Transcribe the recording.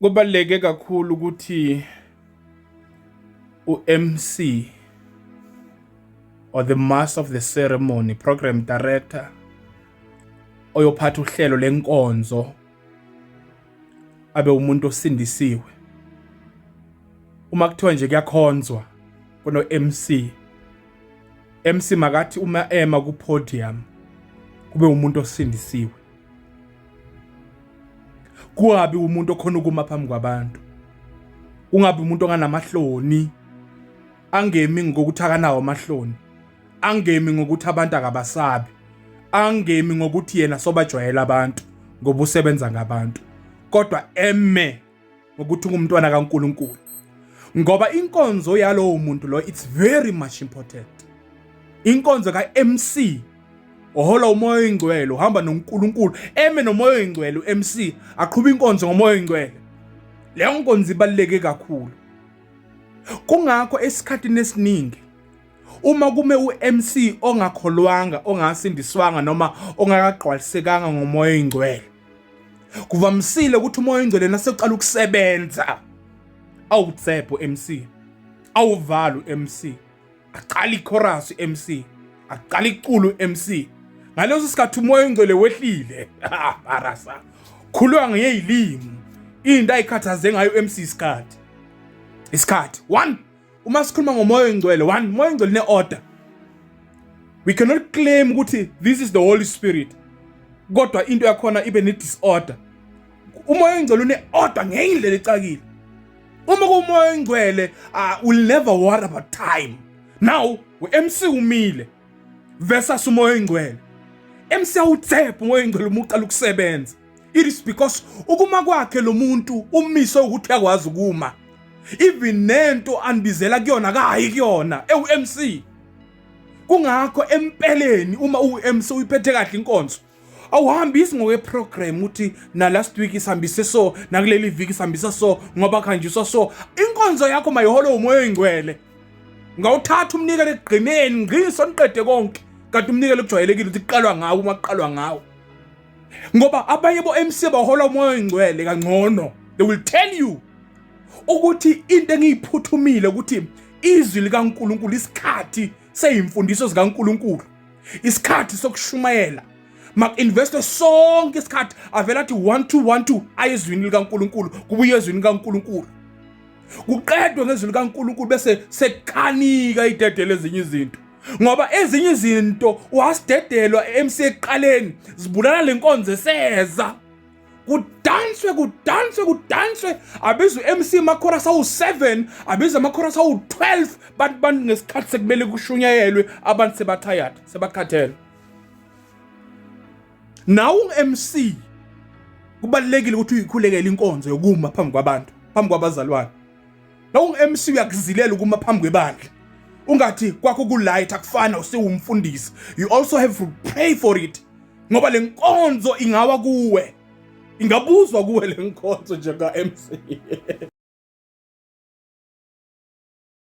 Kubaluleke kakhulu ukuthi u-MC or the master of the ceremony, program director oyophatha uhlelo lenkonzo abe umuntu osindisiwe. Uma kuthiwa nje kuyakhonzwa kuno MC, MC makathi uma ema ku podium kube umuntu osindisiwe, kungabi umuntu okhona ukuma phambi kwabantu, kungabi umuntu onganamahloni, angemi ngokuthi akanawo amahloni, angemi ngokuthi abantu akabasabi, angemi ngokuthi yena sobajwayela abantu ngoba usebenza ngabantu, kodwa eme ngokuthi ungumntwana kaNkuluNkulu, ngoba inkonzo yalowo muntu lo, it's very much important. Inkonzo ka-MC ohola uMoya oyiNgcwele, uhamba noNkulunkulu, eme noMoya oyiNgcwele, uMC aqhuba inkonzo ngoMoya oyiNgcwele, leyo nkonzo ibaluleke kakhulu. Kungakho esikhathini esiningi uma kume uMC ongakholwanga, ongasindiswanga noma ongakagqwalisekanga ngoMoya oyiNgcwele, kuvamisile ukuthi uMoya oyiNgcwele naseqala ukusebenza awutsepho MC, awuvalo MC, aqala ichorus MC, aqala iculo MC. Ngaleso sikhathi uMoya oyiNgcwele wehlile, barasa khulwa ngeyilimi, into ayikhathaze ngayo MC isikhathi isikhathi one. Uma sikhuluma ngoMoya oyiNgcwele, one, uMoya oyiNgcwele ne-order. We cannot claim ukuthi this is the Holy Spirit kodwa into yakhona ibe ne-disorder. UMoya oyiNgcwele une-order ngenye ecakile. Uma kuwuMoya oyiNgcwele, will never worry about time. Now u-MC umile versus uMoya oyiNgcwele. MC awutsephe uMoya oyiNgcwele uma uqala ukusebenza. It is because ukuma kwakhe lo muntu umise ukuthi uyakwazi ukuma, even nento anibizela kuyona kayi kuyona ewu-MC. Kungakho empeleni uma uwu-MC uyiphethe kahle inkonzo, awuhambisi ngokwe-program ukuthi na last week isihambise so, nakuleli viki isihambisa so, ngoba kuhanjiswa so. Inkonzo yakho mayiholwe uMoya oyiNgcwele. Ngawuthatha umnikelo ekugcineni, ngqiso niqede konke, kanti umnikelo kujwayelekile ukuthi kuqalwa ngawo uma kuqalwa ngawo, ngoba abanye bo-MC bahola uMoya oyiNgcwele kangcono. They will tell you ukuthi into engiyiphuthumile ukuthi izwi likaNkuluNkulu, isikhathi seyimfundiso zikaNkuluNkulu, isikhathi sokushumayela, maku-investwe sonke isikhathi. Avela athi 1 2 1 2, aye ezwini likaNkuluNkulu, kubuye ezwini likaNkuluNkulu, kuqedwe ngezwi likaNkuluNkulu, bese sekukhanika idedele ezinye izinto, ngoba ezinye izinto wasidedelwa MC ekuqaleni zibulala lenkonzo eseza. Kudanswe, kudanswe, kudanswe, abizwe MC ama-chorus awu-7, abize ama-chorus awu-12, bantu ngesikhathi sekumele kushunyayelwe abantu seba-tired, sebakhathele. Nawe ungu-MC, kubalulekile ukuthi uyikhulekele inkonzo yokuma phambi kwabantu, phambi kwabazalwane. Nawe ungu-MC uyakuzilela ukuma phambi kwebandla, ungathi kwakho ku-light, akufana usewumfundisi. You also have to pray for it, ngoba le nkonzo ingawa kuwe, ingabuzwa kuwe le nkonzo njenga-MC.